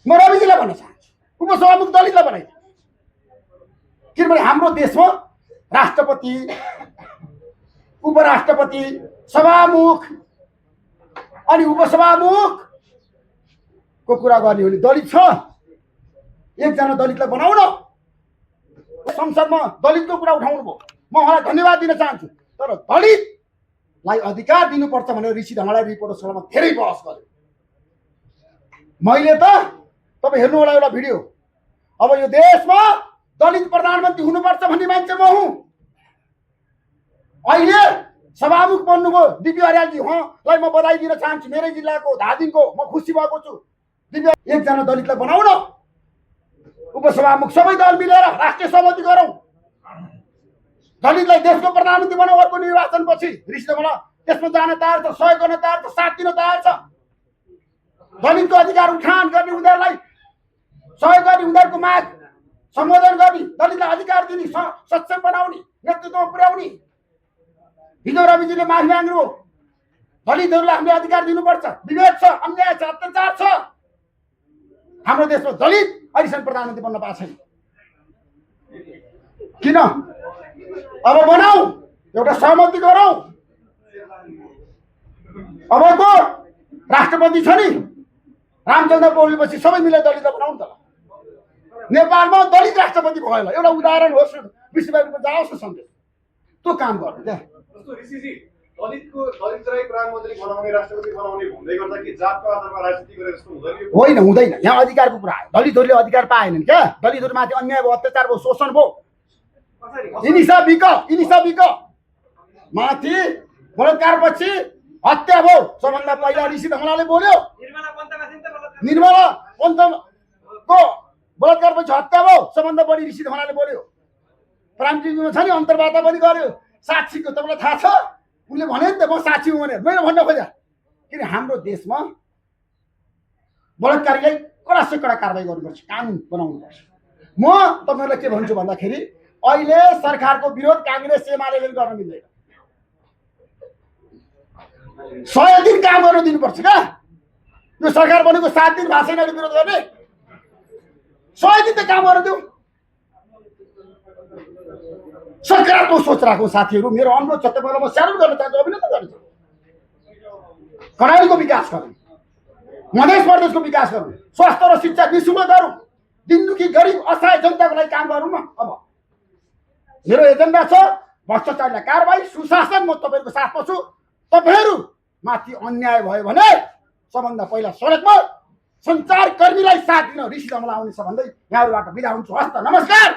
म रविजीलाई भन्न चाहन्छु, उपसभामुख दलितलाई बनाइदिनु। किनभने हाम्रो देशमा राष्ट्रपति, उपराष्ट्रपति, सभामुख अनि उपसभामुखको कुरा गर्ने हो भने दलित छ। एकजना दलितलाई बनाउन, संसदमा दलितको कुरा उठाउनु भयो, म उहाँलाई धन्यवाद दिन चाहन्छु। तर दलितलाई अधिकार दिनुपर्छ भनेर ऋषि ढङ्गलाई रिपोर्टर्समा धेरै बहस गर्यो। मैले त तपाईँ हेर्नु होला एउटा भिडियो, अब यो देशमा दलित प्रधानमन्त्री हुनुपर्छ भन्ने मान्छे म हुँ। अहिले सभामुख बन्नुभयो दिव्य अर्यालजी, उहाँलाई म बधाई दिन चाहन्छु। मेरै जिल्लाको धादिङको म खुसी भएको छु। दिव्य एकजना दलितलाई बनाउन, उपसभामुख सबै दल मिलेर राष्ट्रिय सहमति गरौँ, दलितलाई देशको प्रधानमन्त्री बनाऊ। अर्को निर्वाचनपछि ऋषि ढङ्गला त्यसमा जान तयार छ, सहयोग गर्न तयार छ, साथ दिन तयार छ। दलितको अधिकार उठान गर्ने, उनीहरूलाई सहयोग गर्ने, उनीहरूको माग सम्बोधन गर्ने, दलितलाई अधिकार दिने, सक्षम बनाउने, नेतृत्वमा पुर्याउने। हिजो रविजीले माफी माग्नु, दलितहरूलाई हामीले अधिकार दिनुपर्छ, विभेद छ, अन्याय छ, अत्याचार छ। हाम्रो देशमा दलित अहिलेसम्म प्रधानमन्त्री बन्न पाएको छैन। किन? अब बनाऊ, एउटा सहमति गरौँ। अबको राष्ट्रपति छ नि रामचन्द्र पौडेलपछि सबै मिलेर दलितलाई बनाउँ त। नेपालमा दलित राष्ट्रपति भयो, एउटा उदाहरण होस्, विश्वव्यापीमा जाओस् न सन्देश। त्यो काम गर्नु क्या। होइन, हुँदैन। यहाँ अधिकारको कुरा आयो, दलितहरूले अधिकार पाएनन् क्या। दलितहरूमाथि अन्याय भयो, अत्याचार भयो, शोषण भयो। इनिसा माथि बलात्कारपछि हत्या भयो। सबभन्दा पहिला ऋषि ढङ्गलाले बोल्यो, निर्मला पन्तको बलात्कारपछि हत्या भयो, सबभन्दा बढी ऋषि ढङ्गलाले बोल्यो। प्राइम छ नि अन्तर्वार्ता पनि गर्यो। साक्षीको तपाईँलाई थाहा छ, उनले भने नि त म साक्षी हुँ भनेर। मैले भन्न खोजेँ किन हाम्रो देशमा बलात्कारीलाई कडा से कडा कारवाही गर्नुपर्छ, कानुन बनाउनुपर्छ। म तपाईँहरूलाई के भन्छु भन्दाखेरि अहिले सरकारको विरोध काङ्ग्रेस एमाले गर्न मिल्दैन। 100 दिन काम गर्न दिनुपर्छ क्या। यो सरकार बनेको 7 दिन भएको छैन विरोध गर्ने। 100 दिन त काम गर्न दिउँ। सकारात्मक सोच राखौँ साथीहरू। मेरो अनुरोध छ, तपाईँलाई म स्यालुट गर्न चाहन्छु, अभिनन्दन गर्न चाहन्छु। कर्णालीको विकास गरौँ, मधेस प्रदेशको विकास गरौँ, स्वास्थ्य र शिक्षा निःशुल्क गरौँ, दिनदुखी गरिब असहाय जनताको लागि काम गरौँ न। अब मेरो एजेन्डा छ भ्रष्टाचारलाई कारबाही, सुशासन। म तपाईँहरूको साथमा छु। तपाईँहरू माथि अन्याय भयो भने सबभन्दा पहिला सडकमा सञ्चारकर्मीलाई साथ दिन ऋषि ढङ्गला आउनेछ भन्दै यहाँहरूबाट बिदा हुन्छु। हस्त, नमस्कार।